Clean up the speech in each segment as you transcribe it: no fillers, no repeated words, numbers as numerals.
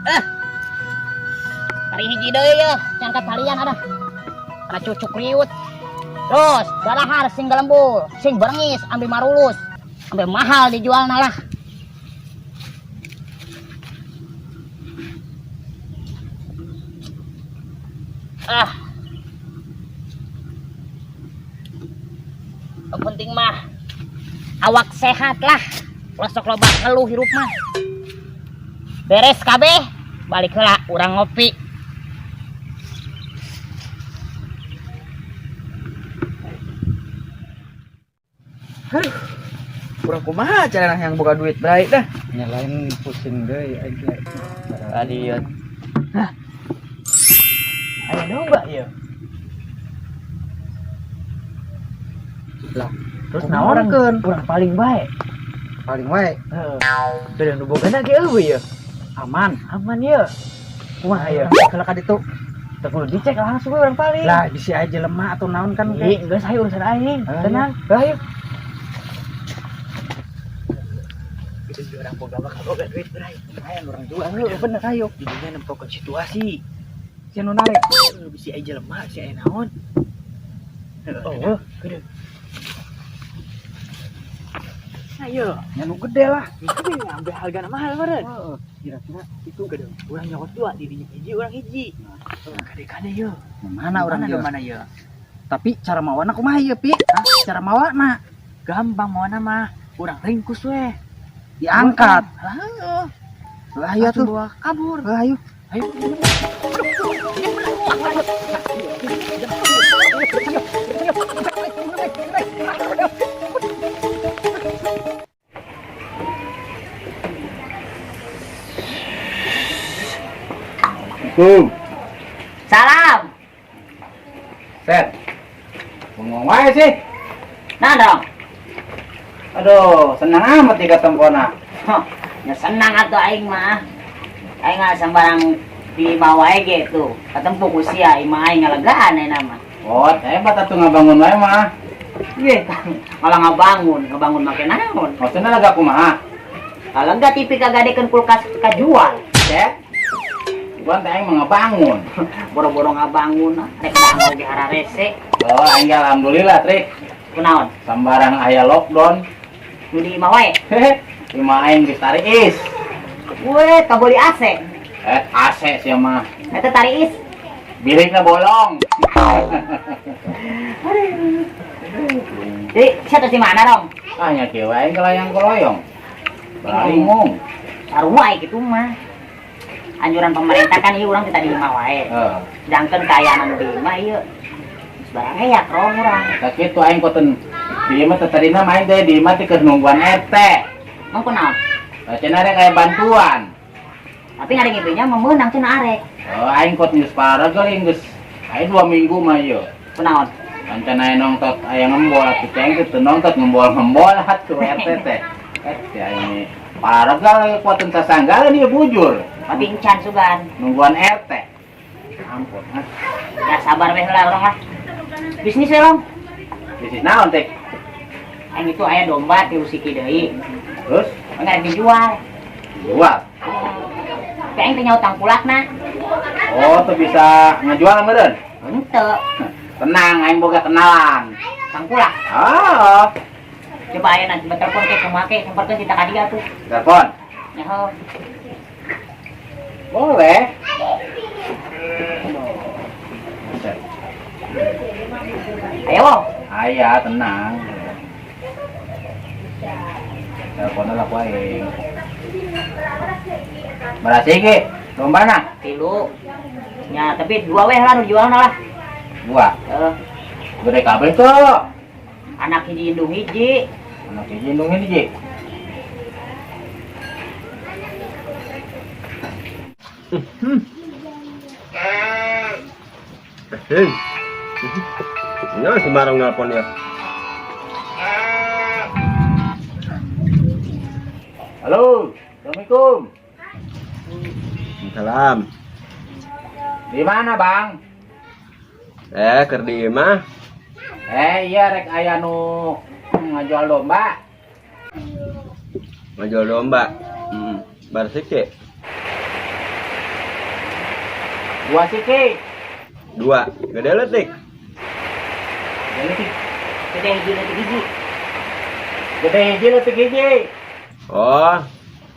Eh. Kari hiji deui ya, cangkat harian ada. Kana cucuk riut. Terus, darahar sing galembul, sing berengis, ambil marulus. Ambil mahal dijual lah. Ah. Yang penting mah awak sehat lah. Ulah sok loba ngeluh hirup mah. Beres kabeh, balik heula urang ngopi. Kurang kumaha cara yang boga duit baik dah. Nyalain pusing deui aing ge. Kalian. Hah. Aya domba ieu. Lah, Terus kumaha naon keun? Urang paling bae. Paling wae Heeh. Beda nu bogana ge eueuh ieu. Aman. Aman ieu. Kumaha ieu? Kalau ka ditu. Teu kudu dicek langsung we urang paling. Lah bisi aja lemah atau naon kan. Ih, geus hayu urusan aing. Ah, Tenang. Hayu. Itu si orang boga bakal boga duit bray. Lumayan urang jual. Heuh, bener. Ayo. Jadinya nempokeun situasi. Si nu narik. Heuh, bisi aya jelema, si aya naon. Oh, Gede. Ayo, nya nu gede lah. gede ambil harga mahal meureun. Heeh. Kira-kira Itu gede. Urang nyokot dua, dirinya hiji, urang hiji. Kade-kade ye. mana urang Mana ieu? mana ye? Tapi cara mawana kumaha ieu, Pi? Hah? Cara mawana Gampang mawana mah. Urang ringkus we. Diangkat. Heeh. Lah ayo Langsung tuh. bawa kabur. Lah ayo. Ayo. Kum, Salam. Set. Bengong wae sih. Nah dong. Aduh, senang amat nih ketempona. Hah, ya senang atuh aing mah. Aing mah sembarang di wae gitu. Katempuh ku sia imah aing ngalegaan ayeuna mah. Oh, hebat atuh ngabangun wae mah. Ye, malah ngabangun, ngabangun make naon? Maksudnya lega kumaha? Kalau enggak TV kagadekeun kulkas kajual. Set. Gua teh aing mah ngabangun. Boro-boro ngabangun, rek dango ge hararese. Oh, aing ge alhamdulillah, Trik. Kunaon? Sambarang aya lockdown. Nu di imah wae. Hehe, imah aing geus tariis. We, kabeli AC. Eh, AC sia mah. Eta tariis. Bilikna bolong. Jadi, sia teh di mana dong? Ah, nya kieu aing kelayang keloyong. Balingung. Sarua kitu mah. Anjuran pemerintah kan ieu urang teh tadi imah wae. Heeh. Sedangkan kaayaan anu di imah ieu geus barang rong urang. Tah kitu aing koten di imah teh tadina mah aing teh di imah teh keur nungguan RT. Emang kunaon? Lah cenah rek aya bantuan. Tapi ngade ngipinya memenang cenah arek. Oh, aing kot geus paragel geus aya 2 minggu mah ieu. Kunaon? Kancana aya nongtot aya ngembol atuh teh aing teu nongtot ngembol-ngembol atuh RT teh. Eh, si aing paragel kuatun sasanggalan ieu bujur. Tapi encan sugan. Nungguan RT. Ampun, ah. Ya sabar weh lah orang lah. Bisnis we long. Bisnis naon teh? Aing itu aya domba ti usiki deui. Terus Enggak dijual. jual. Tapi aing teh nyaut tangkulakna. Oh, tuh bisa ngejual meureun? Henteu. Tenang, aing boga kenalan. Tangkulak. Oh, Coba aya nanti telepon ke kumaha ke samperkeun kita ka dia tuh. telepon. Nyaho. Boleh. Buset. Ayo. Wow. Aya, tenang. Teleponnya lah ku aing. Berarti iki dombana? Tilu. Ya, tapi dua weh lah nu jualna lah. Dua. Heeh. Gede kabeh tuh. Anak hiji indung hiji. Anak hiji indung hiji. Hei. Nah, si Marong nelpon ya. Halo, Assalamualaikum. Salam. Di mana, Bang? Keur di imah. Iya rek aya nu ngajual domba. Ngajual domba. Barsik ke? 2 siki. 2. Gede leutik. Gede leutik. Gede hiji leutik hiji. Gede hiji leutik hiji. Oh,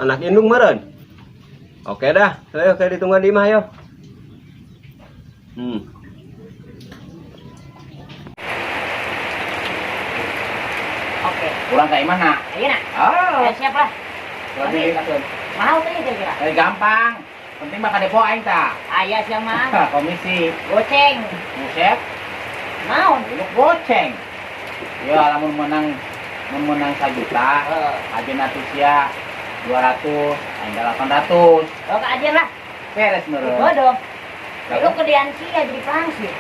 anak indung meureun. Oke dah, ayo kayak ditungguan di imah ayo. Oke. Kurang ka imah na? Iya na. Oh. Ya, siap lah. Tapi mahal tuh kira-kira. Gampang. Penting mah ka depo aing tah. Aya sia mah. Komisi. Goceng. Buset. Naon? Lu goceng. Ya lamun menang mun menang 1 juta, ajeun atuh sia 200, aing 800. Oh, ka ajeun lah. Beres meureun. Bodoh. Lu gedean sia jadi pangsit.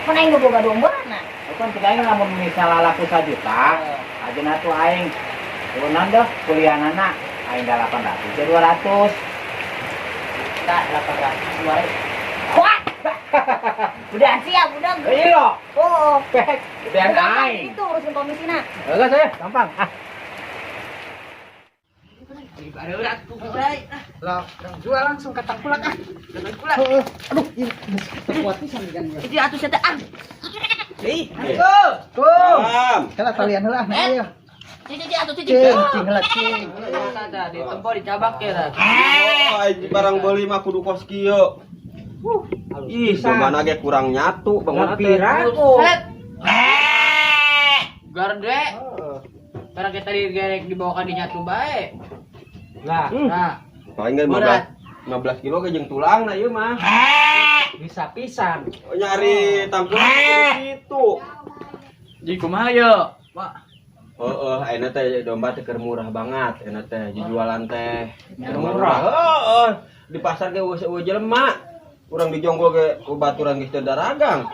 Kan aing nu boga dombana. Kan cek aing lamun misalnya laku 1 juta, ajeun atuh aing turunan dah kuliahanana aing 800 jadi 200. Juta 800 200. Wah. Udah siap, udah. Iya. Oh, pek. Gedean aing. Itu urusan komisina. Enggak saya, gampang. Ah. Lah, orang jual langsung ke tangkulak ah. Tangkulak. Aduh, ini kuat pisan kan. Itu atuh sia teh ah. Ih, tuh. Kala talian heula ah, ieu. Cicing atuh cicing. Cing, cing heula cing. Tah ditempo dicabak ya tah. Oh, aing barang beuli mah kudu kos kieu. Ih, mana ge kurang nyatu bangun teh. Set. Garde. Karena kita digerek dibawa ka dinyatu bae. Lah, nah. Paling ge 15 kilo ge jeung tulang na ieu mah. Bisa pisan. Nyari tangkulak gitu. Jadi kumaha ye? Pak. Heeh, ayeuna teh domba teh keur murah banget, ayeuna teh jualan teh murah. Heeh, di pasar ge eueuh jelema. Urang dijonggol ge ku baturan geus teu daragang.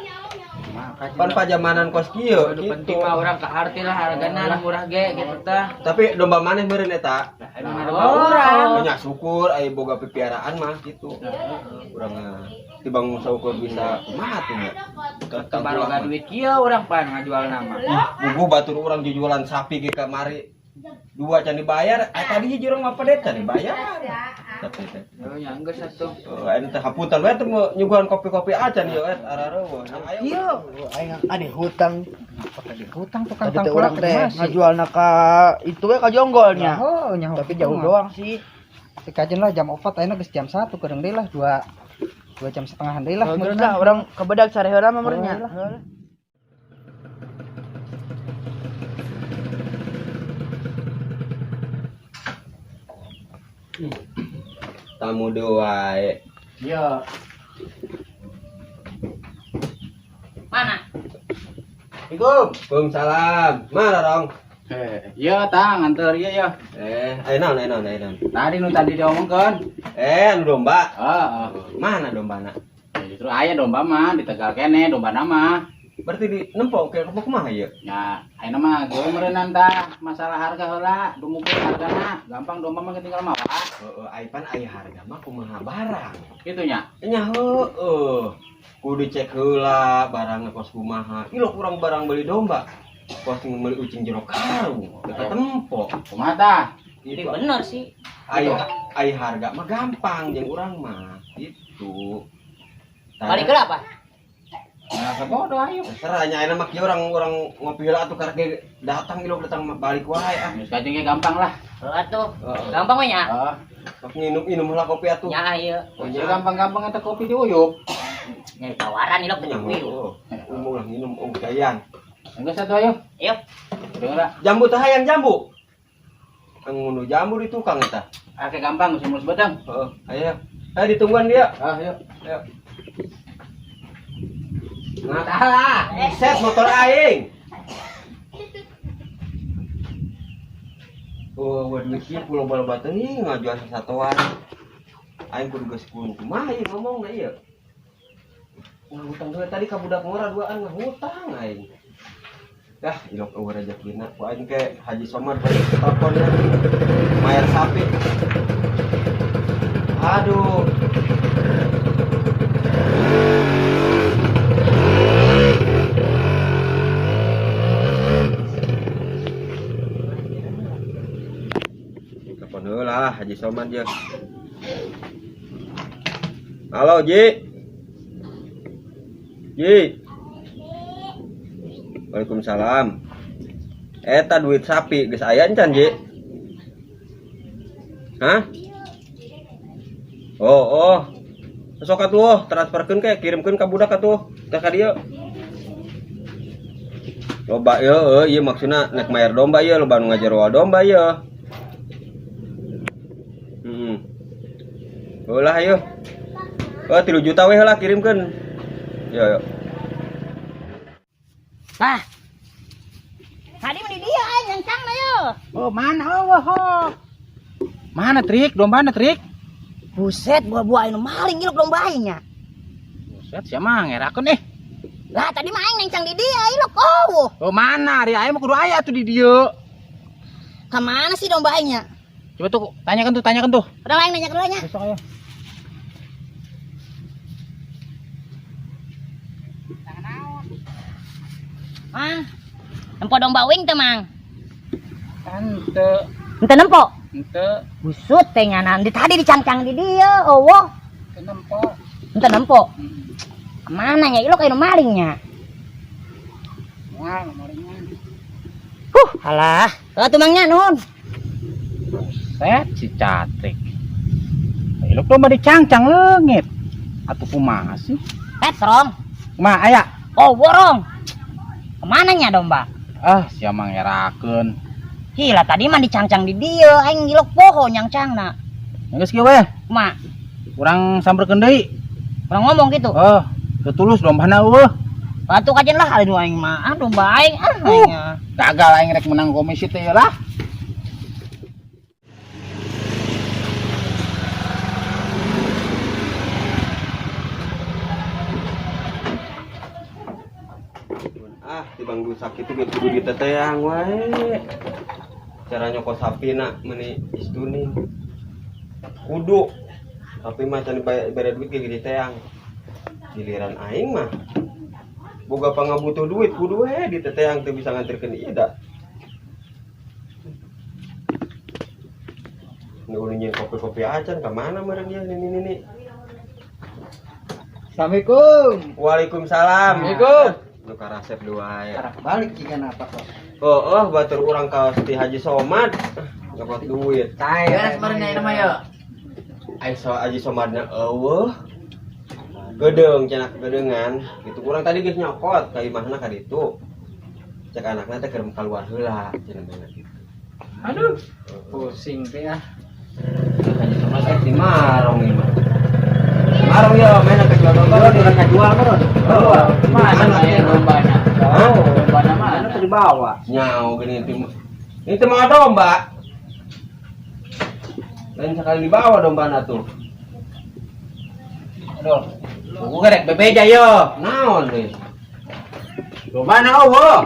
Pan pajamanan kos kieu gitu. Penting mah urang kaharti lah hargana murah ge gitu tah. Tapi domba maneh meureun eta? Domba urang. Nya syukur aya boga pipiaraan mah gitu. Urang tibang saukur bisa kumaha tuh nya. Baroga duit kieu urang pan ngajualna mah. Bubu batur urang jujulan sapi ge kamari. 2 can dibayar, tadi hiji urang mah pedet can dibayar. Tapi teh. Oh nya geus atuh. Ayeuna teh hapunten we teh nyuguhan kopi-kopi acan ieu et arareueuh. Ieu, aing ade hutang. Ade hutang tukang Tadi teh tangkulak urang teh ngajualna ka itu we ka jonggolnya. Oh, nyaho. Tapi jauh doang sih. Dikajen lah jam 4 ayeuna geus jam 1 kedeung deui lah 2 jam setengahan deui lah. Geus lah urang ka bedag sare heula mah meureun nya. Tamu deui. Iya. Mana? Assalamualaikum. Waalaikumsalam. Mana rong? Iya tang anteur ieu ya. Ayo naon, ayo naon, ayo naon. Tadi nu tadi diomongkeun. Anu domba. Heeh. Mana dombana? Ya, justru aya domba mah di Tegal kene domba mah. Berarti di nempo ke kumaha ieu? Ya, ayeuna mah geus meureunnan tah masalah harga heula, dumukeun hargana. Gampang domba mah tinggal mawa. Heeh, ai pan aya harga mah kumaha barang. Kitu nya. Nya heueuh. Kudu cek heula barangna kos kumaha. Ih, kurang barang beli domba. Kos meuli ucing jero karung, dekat tempo. Kumaha tah? Jadi bener sih. Ai harga mah gampang jeung urang mah. Gitu. Balik ke apa? Nah, sabodo ayo. Terserah nya ayeuna mah kieu urang ngopi heula atuh karek ge datang ilok datang balik wae ah. Geus kajeng ge gampang lah. Heeh atuh. Heeh. Gampang we nya. Heeh. Sok nginum-inum heula kopi atuh. Nya ieu. Oh, gampang-gampang eta kopi diuyup. Nyari tawaran ilok teh Nya, uyup. heeh. Umum lah nginum om gayan. Geus atuh ayo. Ayo. Heula. Jambu teh hayang jambu. Ngunduh jambu di tukang eta. Ah, gampang geus mulus bedeng. Heeh, ayo. Ayo ditungguan dia. Ah, ayo. Ayo. Nah, salah. Set motor aing. Oh, waduh ieu pulau bala teuing ngajual sasatoan. Aing kudu geus kudu kumaha ieu ngomongna ieu. Ngahutang duit tadi ka budak ngora duaan ngahutang aing. Dah, ilok eueuh rejekina. Ku aing ke Haji Somad balik telepon ya. Mayar sapi. Aduh. Telepon heula Haji Somad ya. Halo, Ji. Ji. Waalaikumsalam. Eta duit sapi geus aya encan, Ji? Hah? Oh, oh. Sok atuh, transferkeun ke, kirimkeun ka budak atuh. Teh ka dieu. Loba ieu, heuh, ieu maksudna nek mayar domba ieu, loba nu ngajaroal domba ieu. Heeh. Heulah ieu. Oh, 3 juta we heula kirimkeun. Yo yo. Tah. Tadi mah di dieu aing nyancangna yeuh. Oh, mana eueuh ho. Mana trik? Domba mana trik? Buset, buah-buah aing nu maling ilok domba aing nya. Buset, sia mah ngerakeun eh. Lah tadi mah aing nyancang di dieu ilok oh. Oh, mana ari aya mah kudu aya tuh di dieu. Ka mana sih domba aing nya? Coba tuh tanyakan tuh, tanyakan tuh. Udah aing nanya ke nya. Besok ayo. Mang. Nempo domba uing teh, Mang. Tante, Henteu nempo. ente, Busut teh nyanan di tadi dicangcang di dieu, eueuh. nempo. Henteu nempo. Kemana nya ilok aya nu maling nya? Moal malingnya. Huh, alah. Heuh tuh Mang nya nuhun. Buset, si Catrik. Ilok domba dicangcang leungit. Atuh kumaha sih? Eh, Rong. Kumaha aya? Oh, borong. Kemana nya domba? Ah, sia mah ngerakeun. Gila tadi mah dicangcang di dieu, aing ngilok poho nyangcangna. Geus kieu we, Kumaha? urang samperkeun deui. Urang ngomong gitu. Oh, teu tulus dombana eueuh. Batu kajen lah aduh aing mah. Ah domba aing ah aing. ah. Gagal aing rek menang komisi teh lah. Ah, tibang duit sakitu geus kudu diteteang wae. Cara nyokot sapi na meuni istuning. Kudu. Tapi mah can bayar duit ge diteang. Giliran aing mah boga pangabutuh duit kudu we diteteang teu bisa nganterkeun ieu da. Nu nyieun kopi-kopi acan ka mana meureun ieu nini-nini. Assalamualaikum. Waalaikumsalam. Assalamualaikum. Nu karasep dua wae. Arah balik jika apa kok. Oh, oh, batur urang ka ti Haji Somad. Nyokot duit. Beres meureun nya mah yeuh. Ai so Haji Somadna eueuh. Gedeung cenah gedeungan. Gitu urang tadi geus nyokot ka imahna ka ditu. Cek anakna teh keur kaluar heula cenah mah gitu. Aduh, pusing teh ah. Haji Somad eh di Marong ieu mah. Marong ya mainan kejual domba. Udah kajual mah. Oh, Mana aya dombana? Hah? Dombana mana? Tuh dibawa. Nyau gini itu. Ini teh mau domba. Lain sekali dibawa dombana tuh. Aduh. Buku rek bebeja yo. Naon deh. Domba na eueuh.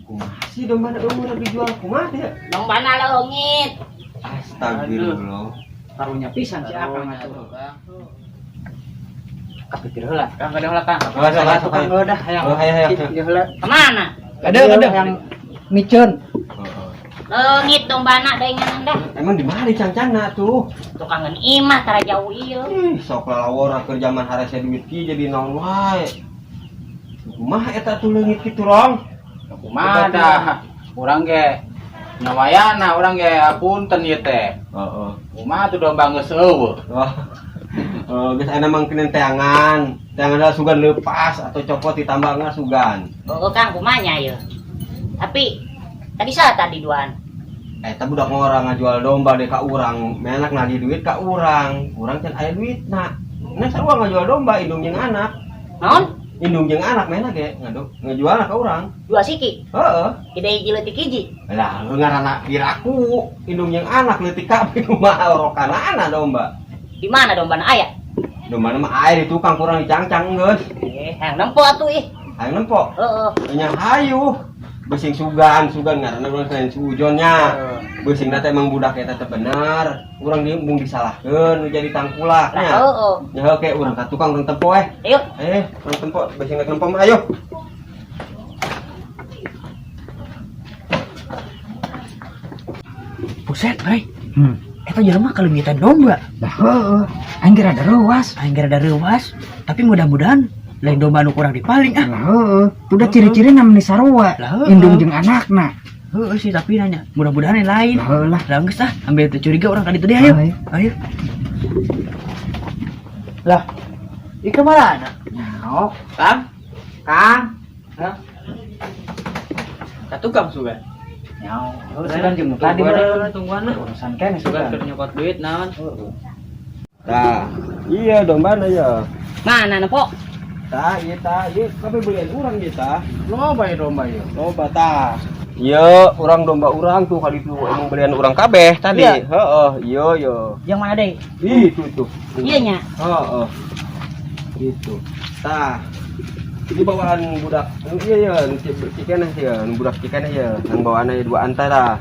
Kumaha sih domba eueuh dijual kumaha dia? Dombana leungit. Astagfirullah. Karunya pisan si Akang atuh. Kapikir heula. Kang kada heula Kang. Oh, salah, Tukang salah. dah hayang. Oh, hayang, hayang. Ieu heula. Kemana? Ada ada yang micen. Leungit dombana deui ngan dah. Emang di mana dicangcangna tuh? Tukangan imah tara jauh ieu. Ih, sok lalawora keur zaman harese duit ki jadi naon wae. Kumaha eta tuh leungit kitu rong? Kumaha dah. Urang ge nyawayana urang ge apunten ieu teh. Heeh. Kumaha tuh domba geus eueuh. Oh. Oh, geus aya mah kena teangan. Teangan adalah sugan lepas atau copot ditambahna sugan. Oh, Kang kumaha nya ieu? Tapi tadi salah tadi duaan. Eta budak ngora ngajual domba deh ka urang, menak nagih duit ka urang. Urang can aya duitna. Nah sarua ngajual domba indung jeung anak. Naon? Indung jeung anak menak ge ngadu ngajualna ka urang. Dua siki. Heeh. Gede hiji leutik hiji. Lah ngaranna piraku indung jeung anak leutik kabeh kumaha rokanana domba. Di mana dombana aya? Domba mah aya di tukang kurang dicangcang geus. Eh, hayang nempo atuh ih. Hayang nempo. Heeh. Nya hayu. Besing sugan, sugan ngaranna urang selain suujonnya. Besing teh emang budak eta teh bener. Urang di mung disalahkeun nu jadi tangkulak Lah nya. heeh. Nya heuh ke urang ka tukang urang tempo eh. Ayo. Eh, urang tempo besing rek nempo mah ayo. Buset, Bre. Eta jelema kaleungitan domba. Lah heeh. Aing geura ada reuas. Aing geura reuas, tapi mudah-mudahan Lain domba nu kurang dipaling ah. Lah heueuh, tuh da ciri-cirina meni sarua. Lah, heueuh. Indung jeung anakna. Heeh sih, tapi nanya. Mudah-mudahan yang lain. Lah heueuh lah. Lah geus ah, ambil teu curiga urang ka ditu deh, ayo. Ayo. Ayo. Lah, ieu mana? Nyaho. Kang, Kang. Hah? Ka tukang sugan. Nyaho. Heueuh, sugan jeung nu tadi meureun. Tungguan lah. Urusan keneh Sugan sugan. keur nyokot duit naon. Tah, iya dombana ya. Mana nempo? Tah, iya tah, iya kabeh belian urang ieu tah. Loba ya domba ieu. Loba tah. Iya, urang domba urang tuh kali itu emang belian urang kabeh tadi. Iya. Heeh, iya iya. Yang mana deh? Itu tuh. Iya nya. Heeh. Gitu. Tah. Ini bawaan budak. Iya iya, nu cikeneh ya, nu budak cikeneh ya, yang bawaan aya dua antara.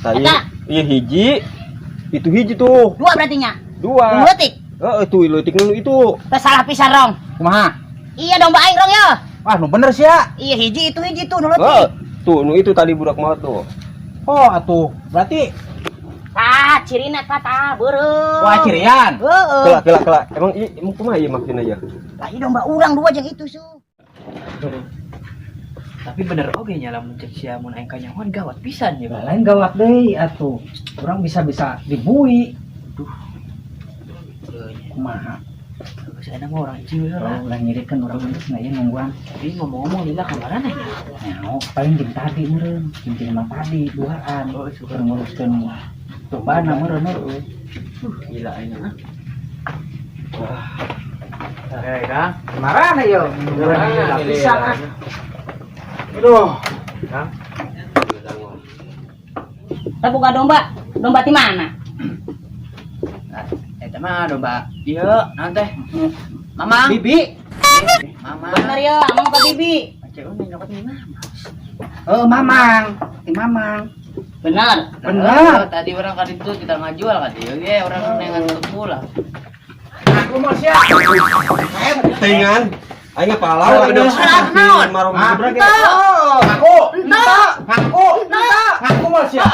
Tah, iya, Eta. iya hiji. Itu hiji tuh. Dua berarti nya. Dua. Nu leutik. Heeh, tuh leutik nu itu. Teu salah pisan rong. Kumaha? Iya domba aing rong ya. Wah, nu bener sih ya. Iya hiji itu hiji tuh nu Heeh. leutik. Tuh, nu itu tadi budak maot tuh. Oh, atuh. Berarti Tah, cirina tah beureum. wah cirian. Heeh. Kelak kelak kelak. Emang iya, emang kumaha ieu maksudna ya? Lah ieu domba urang dua jeung itu su. Tapi bener oge nya lamun cek sia mun aing kanyahoan gawat pisan ya. Lah lain gawat deui atuh. Urang bisa-bisa dibui. Duh. Heuh nya. Kumaha? Geus enak mah urang cing we lah. Oh, ulah nyirikeun urang geus na ieu nungguan. Tapi ngomong-ngomong lila kamarana nya? Nyaho, paling jeung tadi meureun, jeung jelema tadi duaan. Oh, Keur nguruskeun dombana meureun heueuh. Gila aing ah. Wah. Eh, Kang. Marana yo? Pisan ah. Aduh. Kang. Tah boga domba, domba ti mana? Nah, eta mah domba. Ieu, naon teh? Mamang. Bibi. Mamang. Bener ya, amang ka bibi. Cek ini nyokot ni mah. Heeh, Mamang. Ti Mamang. Bener. Bener. Tadi urang ka ditu kita ngajual ka dieu ge urang nengan pulang. Aku mau siap. Tingan. Aing palau aing. Salah naon? Marong Ah, gebrek. Ngaku. Ngaku. Ngaku mau siap.